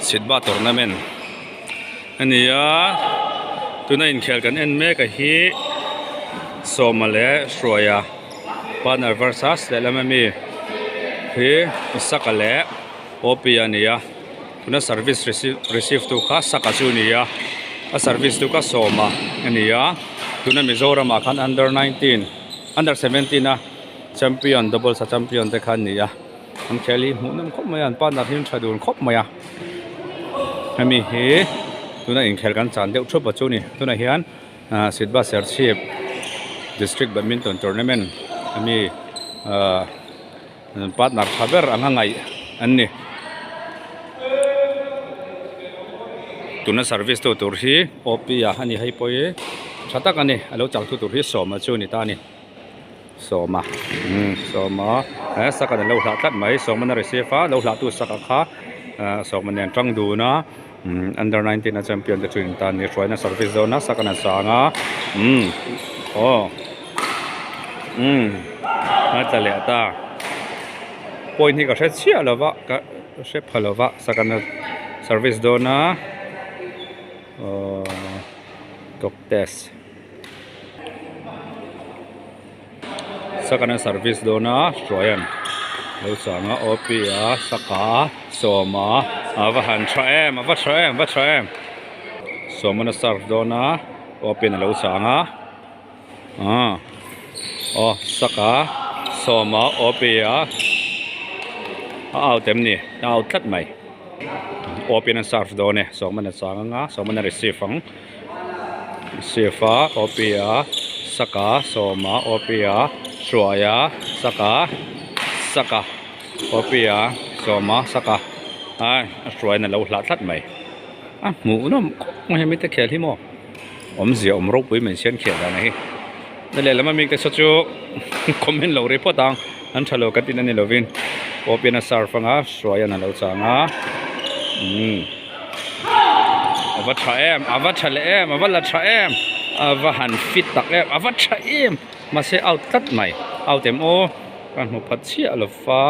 Sitba tournament a ni a tuna inkhel kan en mek a hi Sawma leh Hruaia partner versus lehlam ami hi Saka leh Opi a ni a tuna service receive receive tu kha Saka chu a ni a a service tu kha Sawma a ni a tuna Mizoram ah khan under 19 under 17 a champion doubles a champion te kha an ni a an khel hi hmuh nawm khawp mai a an partner hi an tha dun khawp mai a hemi hi tuna inkhel kan chan deuh thup a chu ni tunah hian ah Sitba Serchhip district badminton tournament ami ah partner tha ber anga ngaih an ni tuna service tu tur hi OP a ani hei pawh hi tha tak ani alo chak tu tur hi sawma chu ani ta ani sawma umm sawma he saka alo hlah tlat mai sawma na receive a lo hlah tu saka kha ah sawma nen tang dun a umm under 19 a champion te chu in tan ni hruaina service dawn a saka na chang a umm aw umm a tla leh ta point hi ka hre chiah lo va ka hre pha lo va saka na service dawn a aww talk test. Sakana service dawn a hruaian lo chang a OP a saka sawma a va han tha em a va tha em va tha em sawmana serve dawn a OP in a lo chang a ah aw saka sawma OP a a out em ni a out tlat mai OP in a serve dawn e sawmana chang anga sawmana receive ang. Sifa Opia Saka Sawma Opia Hruaia Saka Saka Opia Sawma Saka ai a hruaina lo hlah tlat mai a hmuh nawm khawp mai hemi te khel hi maw awmzia awm ropui mai sian khel dan a hi na lehlam ami te saw chu comment lo rih phawt ang an tha lo ka tin a ni lovin Opian a serve anga Hruaian a lo chang a umm. A va tha em a va tha leh em a va la tha em a va han fit tak em a va tha em mahse out tlat mai out em aw ka hmu phat chiah lo va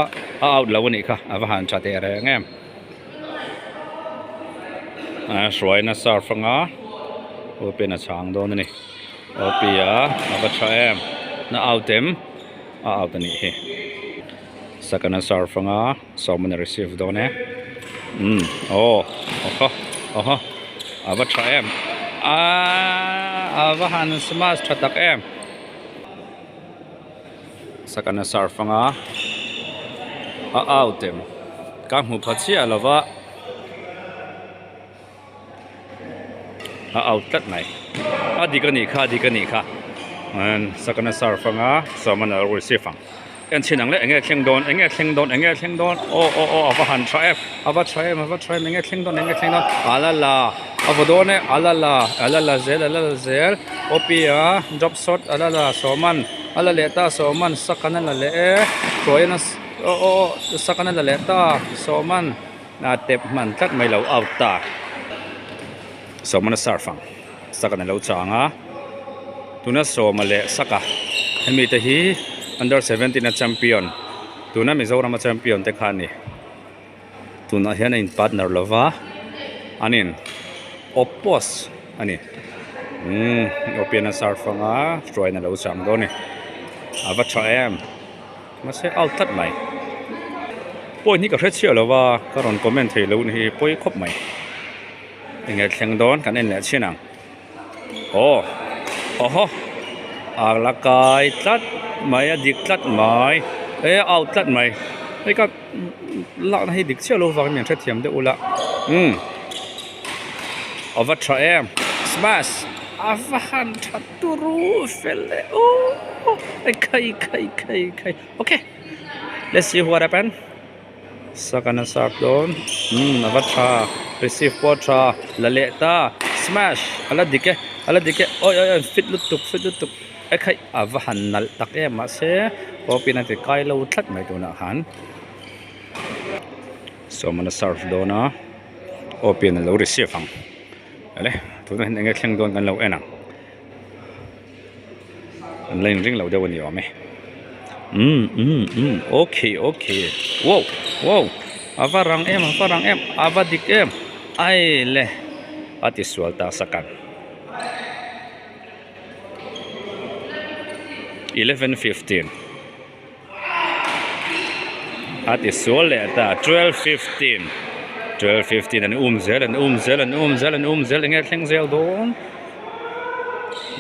a out lo a nih kha a va han tha teh reng em a hruaina surf anga open a chang dawn a ni op a a va tha em na out em a out a nih hi second a surf anga. Sawm a receive dawn e umm aw awhaw awhaw a va tha em aaa a va han smash tha tak em sakana serve anga a out em ka hmu pha chiah lo va a out tlat mai a dik a nih kha a dik a nih kha sakana serve anga sawm a receive ang. En chhin ang le enge thleng dawn enge thleng dawn enge thleng dawn aw aw aw a va han tha em a va tha em a va tha em enge thleng dawn enge thleng dawn a la la a vaw dawn e a la la a la la zel a la la zel awpi a drop shot a la la sawman a la leh ta sawman sakan a la leh e hruaiin a aw aw aw sakan a la leh ta sawman a tep hman tlat mai lo out ta sawman a serve ang sakan a lo chang a. Tuna sawma leh saka hemi te hi under 17 a champion tuna Mizoram a champion te kha a ni tunah hian a in partner lova an in oppose a ni umm opian a serve anga hruaiin a lo chang dawn a ni a va tha em mahse out tlat mai point hi ka hre chhiah lova ka rawn comment thei lo ni hi pawi khawp mai enge thleng dawn kan en leh chhin ang. Aw awhaw a la kai tlat mai a dik tlat mai e out tlat mai hei ka lakna hi dik chiah lo vangin min hrethiam deuh ula umm a va tha em smash a va han tha turu fel e aww khai khai khai khai okay let's see what happen. Sakana serve dawn umm a va tha receive pawh a tha la leh ta smash a la dik e a la dik e awi awi awi fit lutuk fit lutuk e khaih a va han nalh tak em mahse open a ti kai lo tlat mai tunah khan sawmana serve dawn a open a lo receive ang awle tunah hian enge thleng dawn kan lo en ang. An la inring lo deuh a ni awm e umm umm umm okay okay wow wow a va rang em a va rang em a va dik em. Ai le a ti sual ta sak ang. 11:15 A ti sual leh ta 12:15 12:15 an um zel an um zel an um zel an um zel enge thleng zel dawn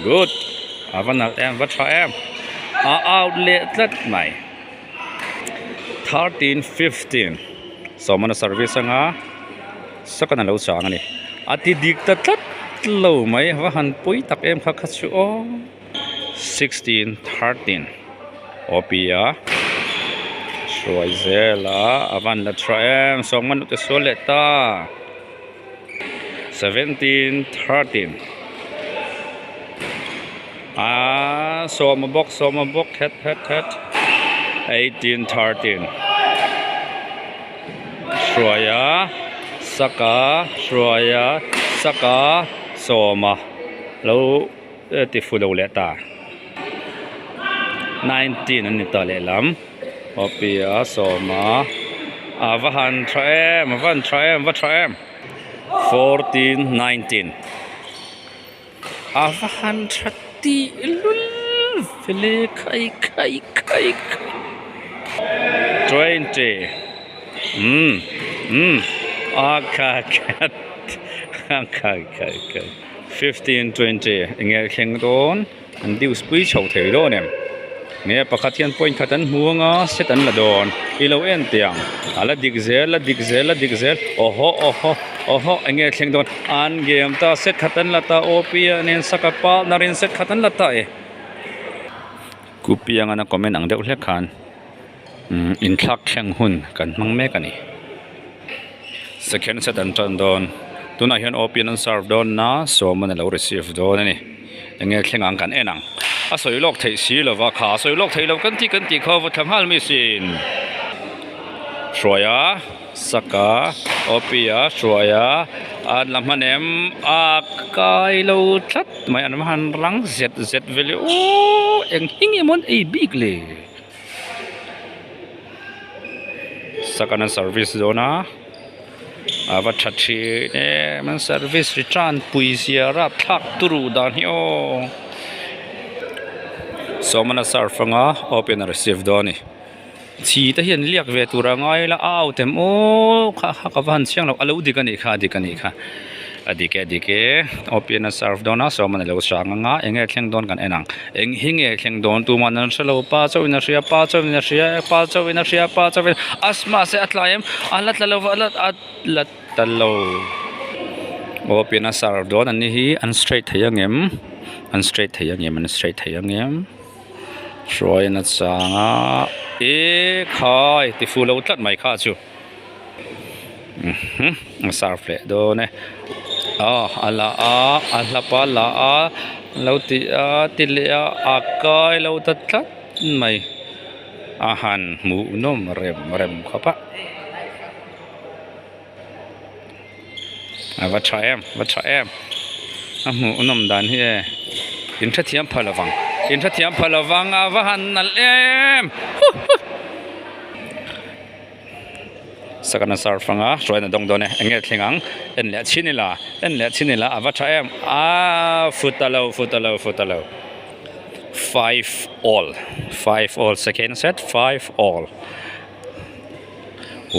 good a va nalh em va tha em a out leh tlat mai 13:15 sawmana service anga sakan alo chang a ni a ti dik ta tlat lo mai va han pui tak em kha kha chu aw. 16:13 awpia hruai zel a a van la tha em sawma nute sual leh ta 17:13 aaa sawma bawk sawma bawk het het het 18:13 hruaia saka hruaia saka sawma lo. Ti fu lo leh ta. 19 an ni ta lehlam. Awpia sawma a va han tha em a va han tha em va tha em. 14 19 a va han tha tih lul vele khai khai khai khai. 20 umm umm a kha kha khai khai khai. 15 20 enge thleng dawn an deuce pui chho thei dawn em nge pakhat hian point khat an hmu anga set an la dawn i lo en teh ang a la dik zel a dik zel a dik zel aw haw aw haw aw haw enge thleng dawn an game ta set khat an la ta aw pi a nen saka partner in set khat an la ta e kupiang an a comment ang deuh hlek khan umm inthlak thleng hun kan hmang mek a ni second set an tan dawn tunah hian open an serve dawn na sawm an alo receive dawn a ni eng nge thleng ang kan en ang a sawi lawk theih si lova kha a sawi lawk theih loh kan tih kan tih kha va thla nghal mi sin hruaia saka opia hruaia an la hman em a kai lo tlat mai an va han rang zet zet vel e aww eng hi nge maw an ei bik le. Sakana service dawn a a va tha thin em an service return pui zia rapthlak turu dan hi aw sawmana serve anga open a receive dawn a ni chhi te hian liak ve tur a ngai ila a out em aw kha kha ka va han chiang lo a lo dik a nih kha a dik a nih kha a dik e a dik e open a serve dawn a sawmana lo chang anga eng nge thleng dawn kan en ang. Eng hi nge thleng dawn tuman an hre lo pa chauhin a hria pa chauhin a hria pa chauhin a hria pa chauhin asma se a tlai em a la tla lo va a la a la ta lo aw pian a serve dawn an ni hi an straight thei ang em an straight thei ang em an straight thei ang em hruaiin a chang a ekhai ti fu lo tlat mai kha chu. A serve leh dawn e aw a la a a hlap a la a lo ti a ti leh a a kai lo ta tlat mai a han hmuh nawm rem rem khawp a a va tha em va tha em a hmuh nawm dan hi e in hrethiam pha lovang in hrethiam pha lovang a va han nalh em huhhu. Sakana surf anga hruaina dawng dawn e eng nge thleng ang en leh chhin ila en leh chhin ila a va tha em aaa fut a lo fut a lo fut a lo five all five all second set five all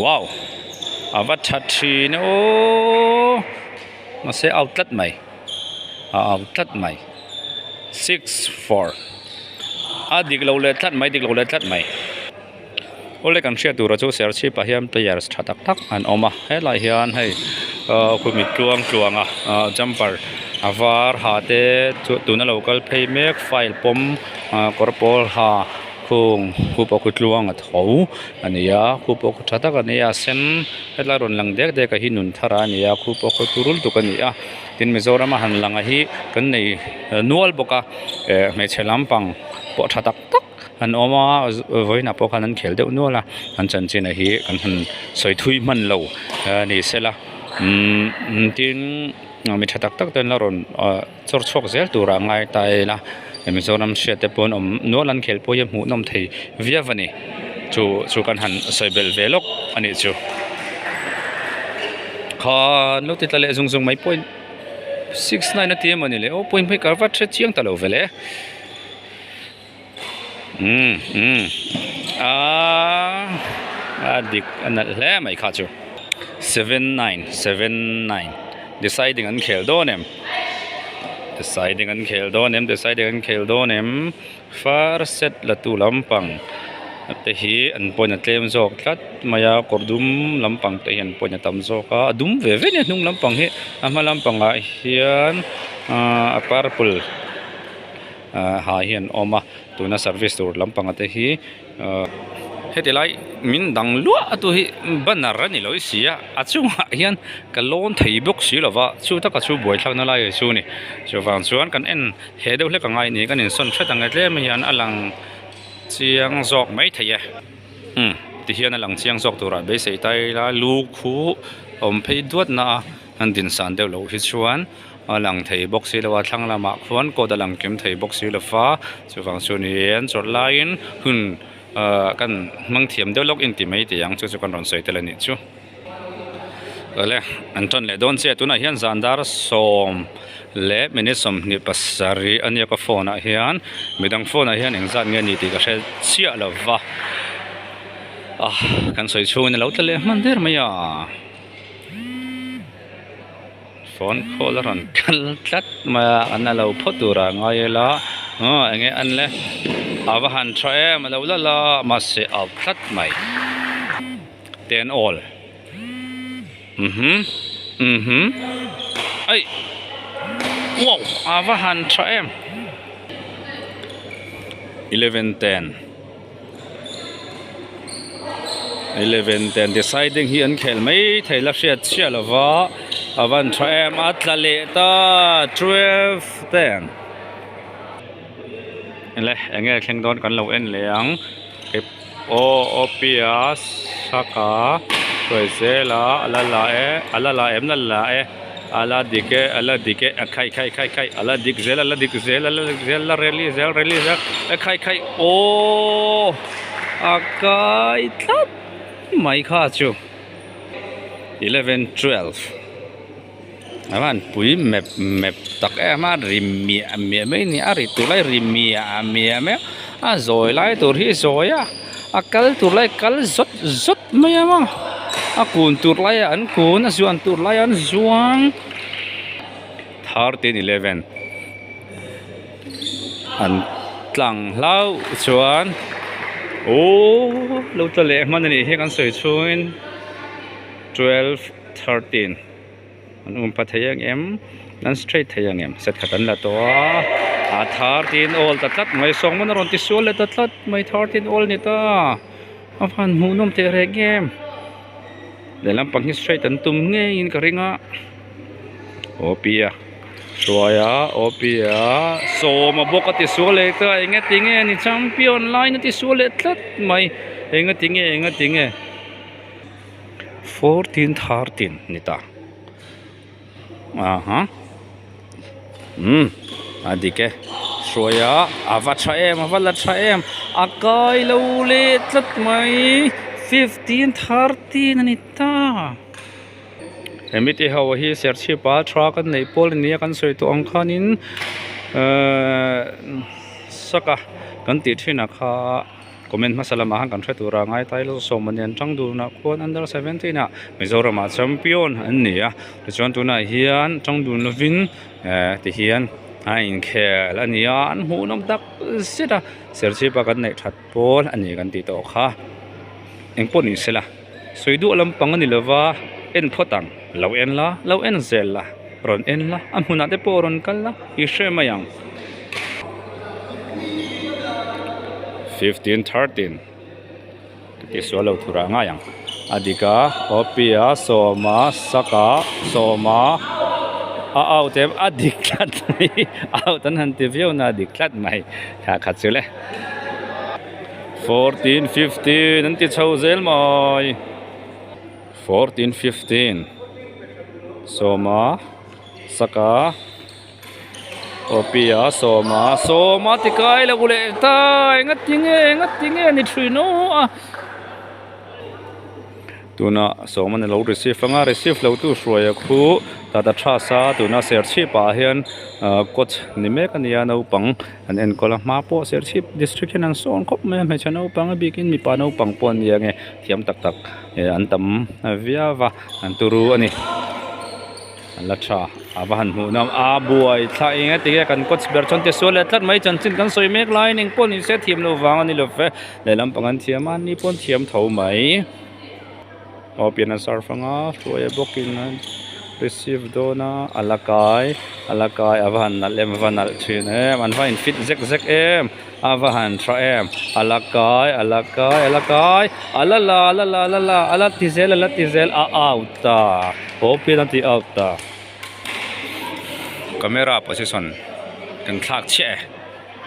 wow a va tha thin aww mahse out tlat mai a out tlat mai six four a dik lo leh tlat mai dik lo leh tlat mai. Awle kan hriat tura chu Serchhip ah hian players tha tak tak an awm a helai hian hei ahh khumi tluang tluang a ahh jumper a var ha te chu tuna lo kal phei mek file pawm ahh kawr pawl ha khung khu pawh khu tluang a tho a ni a khu pawh khu tha tak a ni a sen hetlai rawn lang dek dek a hi nun thar a ni a khu pawh khu turul tuk a ni a tin Mizoram a han lang a hi kan nei nual bawk a eh hmeichhe lampang pawh tha tak tak. An awm a vawiinah pawh khan an khel deuh nual a an chanchin a hi kan han sawi thui hman lo ni sela umm tin mi tha tak tak te an la rawn ah chawr chhuak zel tur ah ngai ta ila Mizoram hriat te pawh an awm nual an khel pawh hi a hmuh nawm thei viau a ni chu chu kan han sawi belh ve lawk a nih chu. Khan lo ti tla leh zung zung mai point 69 a ti emaw ni le aw point phei kar vat hre chiang ta lo ve le umm umm aaa a dik a nalh hle mai kha chu 79 79 deciding an khel dawn em deciding an khel dawn em deciding an khel dawn em. First set la tu lampang te hi an point a tlem zawk tlat mai a kawr dum lampang te hi an point a tam zawk a a dum ve ve nia hnung lampang hi a hma lampangah hian ahh a purple ah ha hi an awm a tuna service tur lampang te hi ahh heti lai min dang luah a tu hi banner a ni lo i si a a chungah hian ka lawn thei bawk si lova chu taka chu buaithlakna lai chu a ni chuvang chuan kan en. He deuh hlek a ngai ni kan insawn hret ang e tlem hian a lang chiang zawk mai thei e umm ti hian a lang chiang zawk turah beisei ta ila lu khu awm phei duat na a an din san deuh loh hi chuan a lang thei bawk si lo a thlang lamah khuan kawt a lang kim thei bawk si lo va chuvang chu niin chawlh laiin hun ahh kan hmang thiam deuh lawk inti mai teh ang chu chu kan rawn sawi tel a nih chu. Awle an tan leh dawn chiah tunah hian zan dar sawm leh minute 27 a nia ka phone ah hian midang phone ah hian engzat nge ni tih ka hre chiah lo va ah kan sawi chhungin a lo tla leh hman der mai a phone call a rawn kal tlat mai a an la lo phawt turah ngai ila aw enge an le a va han tha em a lo la la mahse a tlat mai. Ten all mhm mhm aih wow a va han tha em 11 10 11 10 deciding hi an khel mai thei la hriat chhiah lova a van tha em a tla leh ta 12 10 le enge thleng dawn kan lo en leh ang. Aw aw pia saka hruai zel a a la la e a la la em la la e a la dik e a la dik e a khai khai khai khai a la dik zel a la dik zel a la dik zel a la reli zel reli zel a khai khai aww a kai tlat mai kha chu 11 12 a van pui mep mep tak em a ri miah miah mai a ni a ri tur lai ri miah miah mai a a zawi lai tur hi zawi a a kal tur lai kal zawt zawt mai a maw a kun tur lai ah an kun a zuan tur lai ah an zuang 13 11 an tlang hlauh chuan aww lo tla leh hman a nih hi kan sawi chhungin 12 13 an um pha thei ang em an straight thei ang em set khat an la tawh a a 13 all ta tlat mai sawngman a rawn ti sual leh ta tlat mai 13 all ni ta a van hmuh nawm teh reng em lehlam pang hi straight an tum ngeiin ka ring a aw pia hruaia aw pia sawma bawk a ti sual leh ta eng tinge ni champion line a ti sual leh tlat mai eng tinge eng tinge. 14 13 ni ta aha umm a dik e hruai a a va tha em a va la tha em a kai lo leh tlat mai 15 13 a ni ta hemi te ho hi serchhip a tha kan neih pawl a nia kan sawi tawh ang khanin ehh saka kan tih thin ah kha. Comment hmasa lamah khan kan hre tur a ngai ta ila sawma nen tang dunah khuan under 17 ah Mizoramah champion an ni a tichuan tunah hian tang dun lovin eh tihian a inkhel a ni a an hmuh nawm tak zet a serchhip a kan neih that pawl a ni kan tih tawh kha engpawh ni sela sawi duah lampang a ni lova en phawt ang lo en la lo en zel la rawn en la a hmunah te pawh rawn kal la i hre mai ang. 15 13 tih sual lo thurah ngai ang a dik a awpia sawma saka sawma a out em a dik tlat mai out an han ti viau na a dik tlat mai thla khat chu le 14 15 an ti chho zel mai 14 15 sawma saka. Awpia sawma sawma ti kai lo leh ta enga tinge enga tinge ni thin aw a. Tuna sawm a lo receive anga receive lo tu hruaia khu tata tha sa tuna serchhip ah hian ah coach ni mek a nia naupang an enkawl a hma pawh serchhip district hian an sawn khawp mai a hmeichhe naupang a bikin mipa naupang pawh an nia nge thiam tak tak eh an tam viau va an turu a ni. A la tha a va han hmuh nawm a buai thla eng a tinge kan coach ber chuan tisual leh tlat mai chanchin kan sawi mek laiin eng pawh ni se thiam loh vang a ni lo ve lehlam pang an thiam a ni pawh an thiam tho mai aw pian a serve anga hruai a bawkin a receive dawn a a la kai a la kai a va han nalh em a va nalh thin em an va in fit zek zek em. A va han tha em a la kai a la kai a la kai a la la a la la a la la a la ti zel a la ti zel a out ta haw pian a ti out ta camera position kan thlak chiah e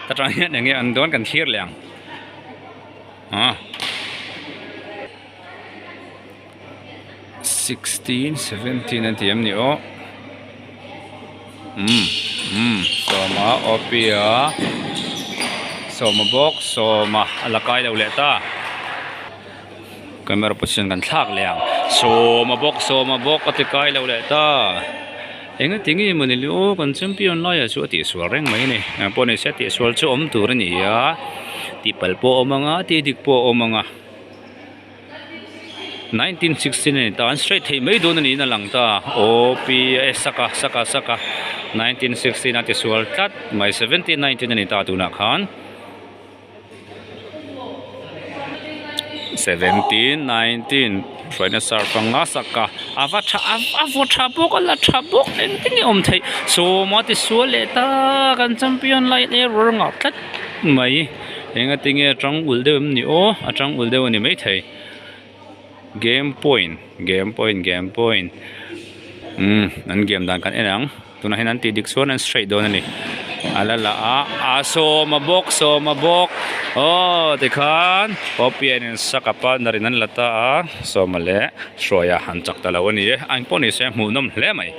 ta tang hian eng nge an dawn kan thlir leh ang ah 16 17 an ti em ni aw umm umm sawma awpia sawma bawk sawma a la kai lo leh ta camera position kan thlak leh ang sawma bawk sawma bawk a ti kai lo leh ta eng ati nge mawni le aw kan champion laiah chu a tihsual reng mai a ni engpawh ni se a tihsual chu awm tur a ni a tihpalh pawh a awm ang a tihdik pawh a awm ang a. 1916 a ni ta an straight thei mai dawn a niin a lang ta aw p a saka saka saka 1916 a ti sual tlat mai 17 19 a ni ta tunah khan 17 19 hruaina serve anga saka a va tha a vaw tha bawk a la tha bawk engtin nge awm theih sawma ti sual leh ta kan champion lai error ngah tlat mai. Enga tinge a tang ulh deuh em ni aw a tang ulh deuh a ni maithei game point game point game point umm an game dan kan en ang tunah hian an tih dik chuan an straight dawn a ni a la la a a sawm a bawk sawm a bawk aw tikhan Hopian in saka partner in an la ta a sawma leh hruaia an chak ta lo a ni e a engpawh ni se hmuhnawm hle mai.